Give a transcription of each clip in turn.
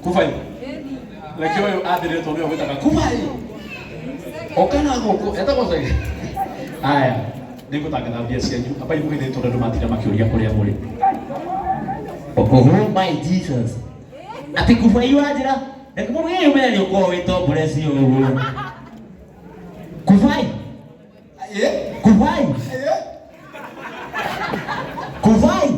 Kubai. Reke ũyũ athĩrĩtwo nĩwe wĩtaga Kubai. Ũka na gũkũ etagwo Chege. Aya, nĩngũtangatha mbia cianyu. Ambai mũgeithie tondũ andũ matinda makĩũria kũrĩa mũrĩ. Oh my Jesus. Atĩ kubai wa njĩra. Reke mũndũ ũyũ menya nĩ ũkorwo wĩ tombolesi ũguo. Kubai. Kubai. Kubai.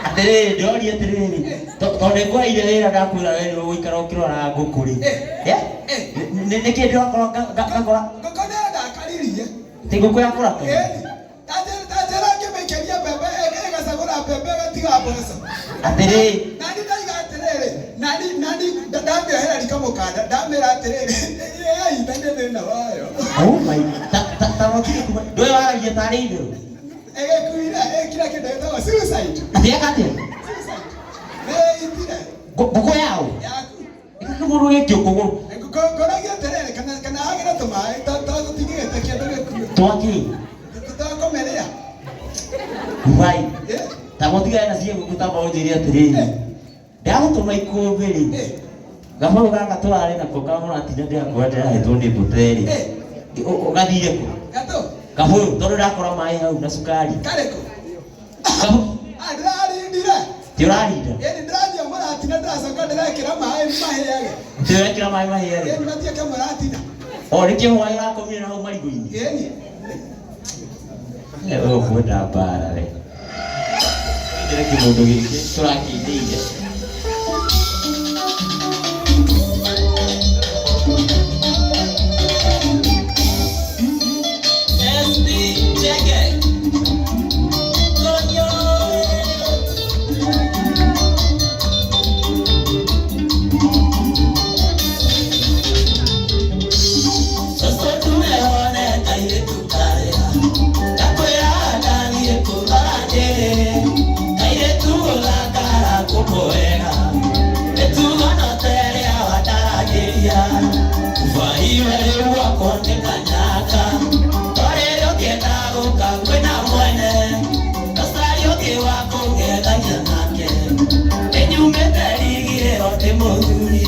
Atĩrĩrĩ, ndĩroria atĩrĩrĩ, tondũ nĩngwaire wĩra ndakwĩra we nĩwe ũgũikara ũkĩroraga ngũkũ rĩ. Eh? Nĩkĩ ndĩrakorwo ngakora Ngũkũ nĩyo ndakaririe. Ti ngũkũ ya kũraka? Ta njĩra ngĩmĩikĩria mbembe ĩgacagũra mbembe ĩgatiga mboco. Atĩrĩ. Nani ndaiga atĩrĩrĩ, nani nani ndamĩohera rika mũkanda ndamĩra atĩrĩrĩ, ĩyaitha nĩ thĩna wayo. Oh my, ta ta ta rokire kuma ndũĩ waragia tarĩ itherũ. Ĩgĩkuire ĩkire kĩndũ gĩtagwo suicide. Atĩ eka atĩa? Suicide. Nĩĩitire. Ngũkũ yaũ? Yaku. Ĩkakĩmũrũ gĩkĩ ũkũgũrũ. Ngũragia atĩrĩrĩ, kana kana hagĩre tũmaĩ tũtingĩgĩte kĩndũ gĩkuũ. Twakĩ? Twakũmĩrĩa. Kubai. Ta mũtigane na ciĩ ngũkũ tamba ũnjĩre atĩrĩrĩ. Ndagũtũma ikũmbĩ rĩ. Gabaũ gaka tũrarĩ nako ka mũratina ndĩrakora ndĩrahetwo nĩ mbũte rĩ. Ũgathire kũ? Gatũ. Gabũyũ tondũ ndakora maĩ hau na cukari. Karĩkũ? Gabũ. Ah, ndĩrarindire. Ti ũrarinda? Ĩni ndĩrathiĩ mũratina ndĩracoka ndĩrekĩra maĩ mahĩage. Ti ũrekĩra maĩ mahĩage? Ĩni matuĩke mũratina. O nĩkĩo hwaĩ ũrakomire na hau marigũ-inĩ? Ĩni. We ũkwenda mbara we. Ndĩre kĩmũndũ gĩkĩ tũrakĩndĩire. SB Chege. Konyo. Sasa tumeone kairĩtu karĩa gakwĩra ndathiĩ kũrora njĩrĩ kairĩtu gũthakara kũkũ wega mĩtugo no ta ĩrĩa wandaragĩria ubaiwe rĩu gwakwa nĩ kanyaka torĩrĩ ũngĩenda gũka kwĩna mwene ndũcarie ũngĩ wa kũng'ethagia nake nĩnyumĩte rigi ĩyo ndĩ mũthuri.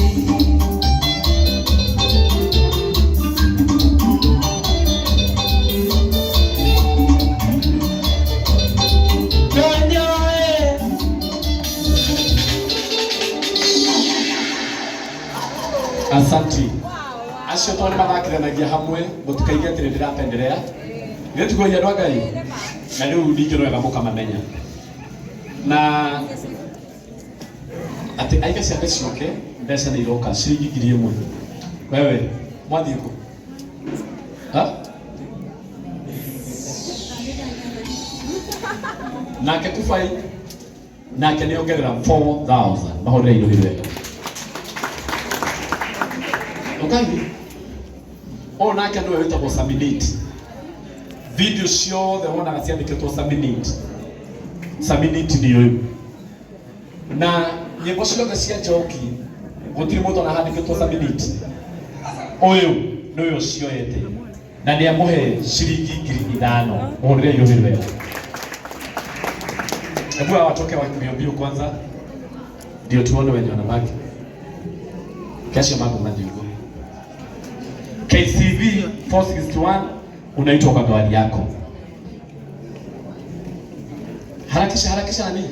Asanti. Acio tondũ nĩ mathakithanagia hamwe mũtikaige atĩ nĩ ndĩrapenderea. Nĩ tiguo andũ a Ngai? Na rĩu ningĩ no wega mũkamamenya. Na atĩ aiga ciake ciũke mbeca nĩ iroka ciringi 1000. Wewe mwathiĩ kũ? Ha? Nake Kubai nake nĩ ongerera 4000 mahũrĩre irũhi wega. Ũkai ũyũ nake nĩwe wĩtagwo Saminit. Video ciothe wonaga ciandĩkĩtwo Saminit. Saminit nĩ ũyũ. Na nyĩmbo ciothe cia Njoki gũtirĩ mũndũ ona handĩkĩtwo Saminit. Ũyũ nĩwe ũcioete na nĩ amũhe ciringi 5000. Mũhũrĩre irũhi wega. Hebu hawa watoke wa mbio mbio kwanza ndio tuone wenye wanabaki. Kesho mambo majibu. KCV 461 unaitwa kwa gari yako. Harakisha harakisha nani?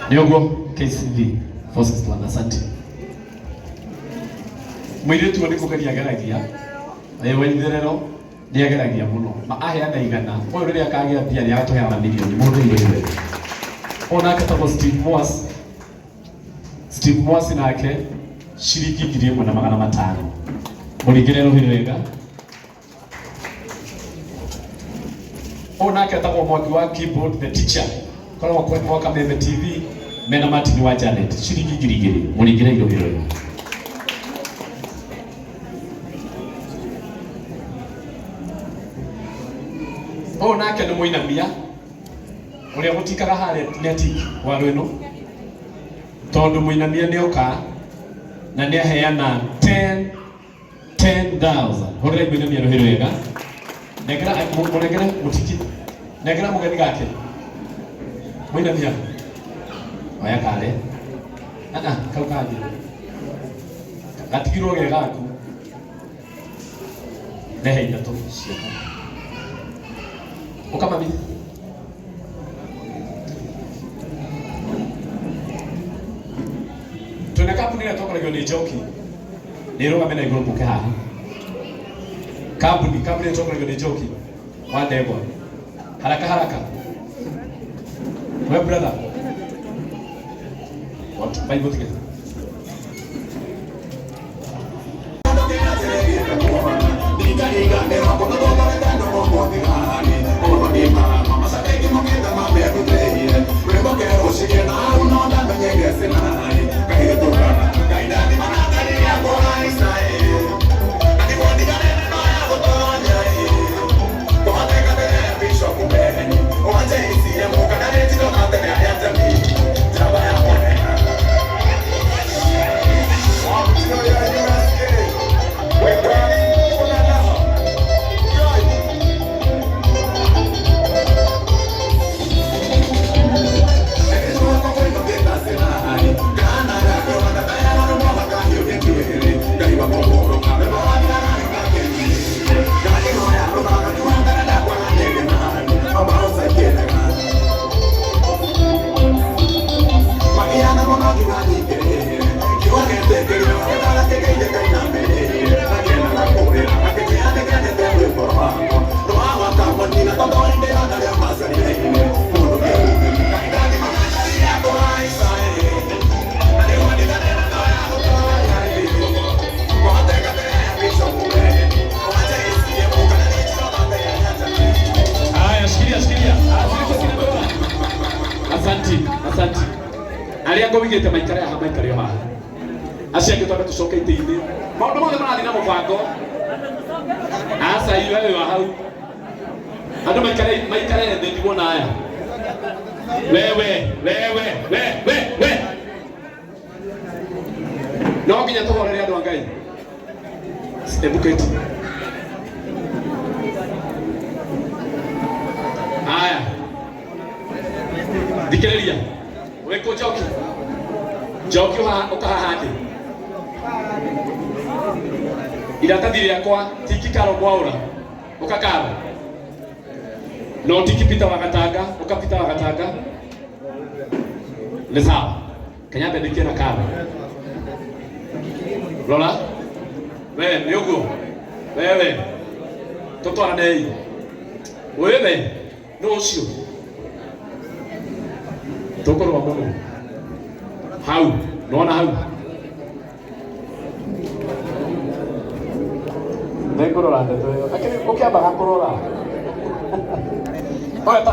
Nĩ ũguo KCV 461 asante. Mũirĩtu ũyũ nĩ kũgeria ageragia ĩ wa itherero nĩ ageragia mũno ma aheana igana ũyũ rĩrĩa akagĩa mbia nĩ agatũheana milioni mũndũ irĩwe. Ũyũ nake etagwo Steve Mwasi. Steve Mwasi nake ciringi 1500. Mũringĩre rũhĩ wega. Ũyũ nake etagwo Mwangi wa keyboard the teacher. Koragwo kwa kwa Kameme TV mena Martin wa Janet ciringi 2000. Mũringĩre rũhĩ wega. Ũyũ nake nĩ mũinamia ũrĩa gũtikaga harĩa neti waru ĩno tondũ mũinamia nĩ oka na nĩ aheana 10 10,000. Hũrĩrai mũinamia rũhĩ rwega. Nengera mũnengere mũtiki. Nengera mũgeni gake. Mũinamia. Oya kare. Ah ah, kau kangĩ. Gatigirwo ge gaku. Rehe ithatũ ciakwa. Ũka mami. Twĩna kambuni ĩrĩa ĩtongoragio nĩ Njoki. Nĩ ĩrũgame na igũrũ mũke haha. Kambuni ĩrĩa ĩtongoragio nĩ Njoki wa Ndegwa. Haraka haraka. We brother. What? Bible tige. Haya, shikilia shikilia. Asanti, asanti. Arĩa ngũigĩte maikare haha maikare o haha. Acio angĩ twambe tũcoke itĩ-inĩ. Maũndũ mothe marathiĩ na mũbango. Aca iwe wa hau. Andũ maikare maikare thĩ ndiguona aya. Wewe, wewe, we, we, we. No nginya tũhorere andũ a Ngai. Hebu keti. Haya. Thikĩrĩria. Wĩkũ Njoki? Njoki ũka haha thĩ. Iratathi rĩakwa tiki karo mwaũra. Ũka karo. No tiki Peter wa Gatanga, ũka Peter wa Gatanga. Nĩ sawa. Kanyambe ndĩkie na karo. Rora. We, nĩ ũguo. Wewe. Tũtwaranei. Wewe, nũ ũcio? Tũkũrũa mũno. Hau, nĩwona hau? Nĩngũrora ndeto ĩyo. Lakini ũkĩambaga kũrora. Oya ta